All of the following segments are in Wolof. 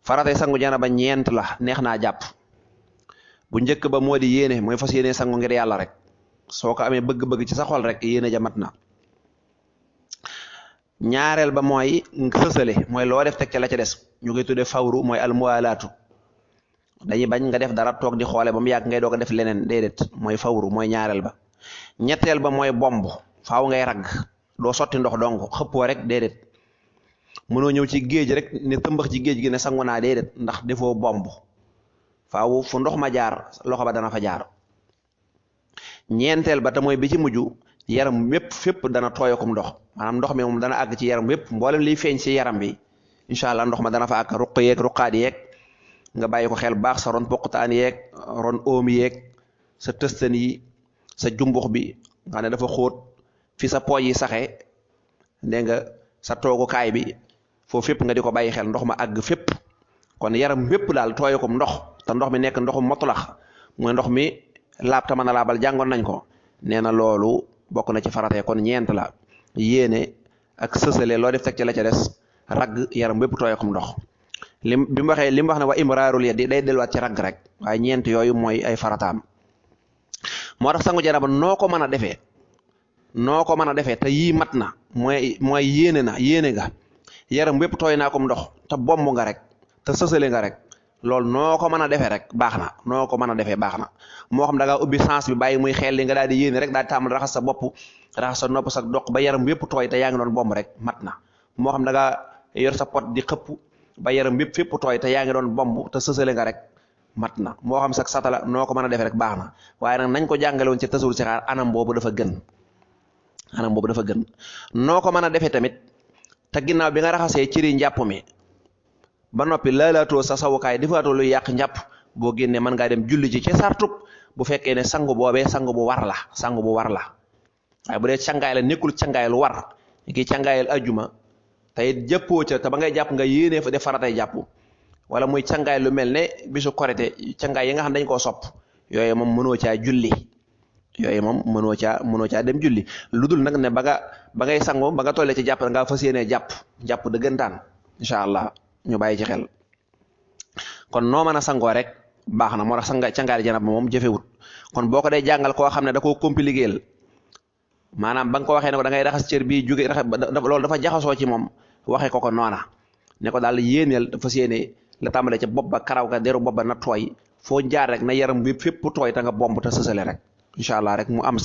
faratay sangu janaba ñeent la neex naa jàpp bu njëkk ba moo di yéene mooy fas yéene sangu ngir yàlla rek soo ko amee bëgg-bëgg ci sa xol rek yéene ja mat na. ñaareel ba mooy sësale mooy loo def teg ca la ca des ñu koy tuddee fawru mooy almuwalaatu dañuy bañ nga def dara toog di xoole ba mu yàgg ngay doog a def leneen déedéet mooy fawru mooy ñaareel ba. ñetteel ba mooy bomb faaw ngay ragg doo sotti ndox dong xëppoo rek déedéet mënoo ñëw ci géej rek ne tëmbax ci géej gi ne sangu naa déedéet ndax defoo bomb faaw fu ndox ma jaar loxo ba dana fa jaar. ñeenteel ba te mooy bi ci mujj yaram wépp fépp dana tooyakum ndox maanaam ndox mi moom dana àgg ci yaram wépp mboolem liy feeñ ci yaram bi incha allah ndox ma dana fa àgg ruq yeeg ruqaat yeeg nga bàyyi ko xel baax sa ron poqutaan yeeg ron oom yeeg sa tëstan yi sa jumbux bi nga ne dafa xóot fi sa pooj yi saxe dégg nga sa toogukaay bi foofu fépp nga di ko bàyyi xel ndox ma àgg fépp kon yaram wépp daal tooyakum ndox te ndox mi nekk ndoxu motulax mooy ndox mi laab ta mën a laabal jàngoon nañ ko nee na loolu bokk na ci faratee kon ñeent la yéene ak sësale loo def teg ci la ca des ragg yaram wépp tooyakum ndox bi mu wax ne wa imraarul yadi day delluwaat ci ragg rek waaye ñeent yooyu mooy ay farataam. moo tax sangu janaba noo ko mën a defee te yii mat na mooy yéene nga yaram wépp tooy naa kom ndox te bomb nga rek te sësale nga rek loolu noo ko mën a defee rek baax na noo ko mën a defee baax na moo xam da ngaa ubbi sens bi bàyyi muy xel li nga daal di yéene rek daal di tàmbali raxas sa bopp raxas sa nopp sa doq ba yaram wépp tooy te yaa ngi doon bomb rek mat na moo xam da ngaa yor sa pot di xëpp ba yaram wépp fépp tooy te yaa ngi doon bomb te sësale nga rek mat na moo xam sax satala noo ko mën a defee rek baax na waaye nag nañ ko jàngale woon ci tasawul si xaar anam boobu dafa gën noo ko mën a defee tamit te ginnaaw bi nga raxasee cëri njàpp mi ba noppi laalaatoo sa sawukaay defaatoo luy yàq njàpp boo génnee mën ngaa dem julli ci sartub bu fekkee ne sangu boobee sangu bu war la waaye bu dee cangaay la nekkul cangaay lu war ki cangaayal ajjuma tey jàppoo ca te ba ngay jàpp nga yéenee fa def faratay jàpp wala muy cangaay lu mel ne bisu korite cangaay yi nga xam dañ koo sopp yooyu moom mënoo caa julli mënoo caa dem julli lu dul nag ne ba ngay sangu ba nga tollee ci jàpp nga fas yéenee jàpp dëggantaan incha allah ñu bàyyi ci xel kon noo mën a sangoo rek baax na moo tax cangaay janaba moom jëfewut kon boo ko dee jàngal koo xam ne da koo compliqué maanaam ba nga ko waxee ne ko da ngay raxas cër bii jóge loolu dafa jaxasoo ci moom waxee ko noona ne ko daal yéeneel dafa yéene la tàmbalee ca bopp ba karaw ga deru bopp ba na tooy foo jaar rek na yaram bi fépp tooy te nga bomb te sësale rek incha allah rek mu am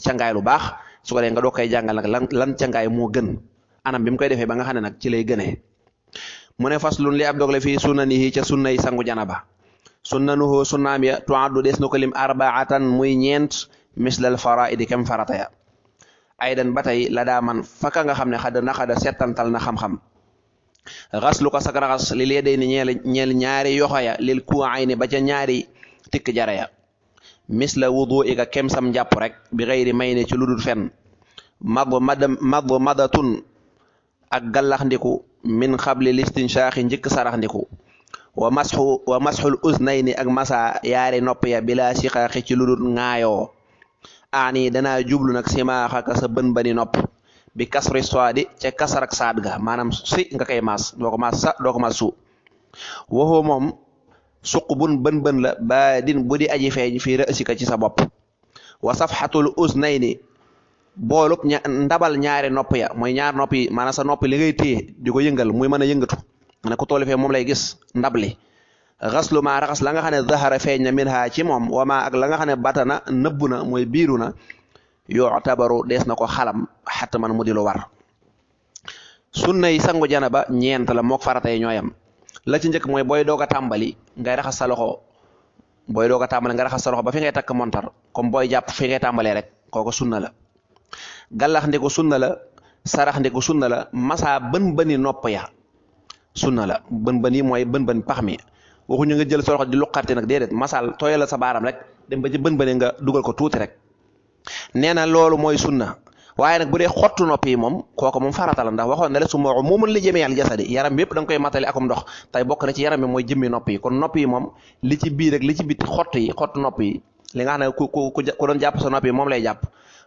cangaay lu baax su ko dee nga doo koy jàngal nag lan cangaay moo gën anam bi mu koy defee ba nga xam ne nag ci lay gënee mu ne faslun li ab dogle fii sunnanihi ca sunnay sangu janaba sunnanuhu sunnaam ya tuaddu des na ko lim arbaatan muy ñeent mislal faraidi kem farata ya aydan ba tey la daa man fakka nga xam ne xada settantal na xam-xam xaslu ko sak raxas li lee day ni ñeel ñaari yoxo ya lil kuwaay ni ba ca ñaari tikk jara ya misla wudu ika kem sam njàpp rek bi xëyri may ne ci ludul fenn madatun ak gallax ndiku min xabli listinshaaxi njëkk sarax ndiku wa masxul uznayni ak masa yaari nopp ya bila sixaaxi ci ludul ŋaayoo ani danaa jublu nag simaaxaka sa bën bëni nopp bi kasri soadi ca kasarak saad ga maanaam si nga koy maas doo ko maas sa doo ko maas su waxoo moom suq bun bën la ba din bu di aji feeñ fii rësika ci sa bopp wa safxatul uznayni boolub ndabal ñaari nopp ya mooy ñaari nopp yi maanaam sa nopp li ngay téye di ko yëngal muy mën a yëngatu ne ko toolu fee moom lay gis ndab li xaslu maa raxas la nga xam ne zahara feeñ na min ha ci moom wama ak la nga xam ne batana nëbbu na mooy biiru na yoo tabaru dees na ko xalam xatt man mu di lu war sunna yi sangu janaba ñeent la mook farata yi ñooyam la ci njëkk mooy booy doog a tàmbali ngay raxas sa loxo nga raxas sa loxo ba fi ngay takk montar comme booy jàpp fi ngay tàmbalee rek kooku sunna la gallax ndiku sunna la sarax ndiku sunna la masa bën nopp ya sunna la bën yi mooy bën pax mi waxuñu nga jël sa loxo di luqarti nag déedéet masal tooyal la sa baaram rek dem ba ci bën nga dugal ko tuuti rek nee na loolu mooy sunna waaye nag bu dee xottu nopp yi moom kooku moom farata la ndax waxoon na la su ma mu mën li jëmee al jasadi yaram yëpp da nga koy matali akum ndox tey bokk na ci yaram bi mooy jëmmi nopp yi kon nopp yi moom li ci biir rek li ci biti xottu nopp yi li nga xam ne ku doon jàpp sa nopp yi moom lay jàpp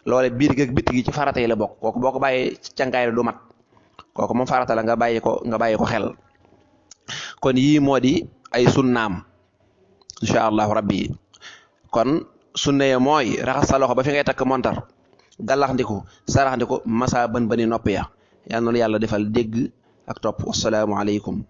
loole biir gi ak bitti gi ci farata yi la bokk kooku boo ko bàyyee cangaay la du mat kooku moom farata la nga bàyyi ko xel kon yii moo di ay sunnaam incha allahu rabbi kon sunna ya mooy raxas sa loxo ba fi ngay takk montar gàllaxndiku saraxndiku masa bën bëni nopp ya yal na yàlla defal dégg ak topp wassalaamu aleykum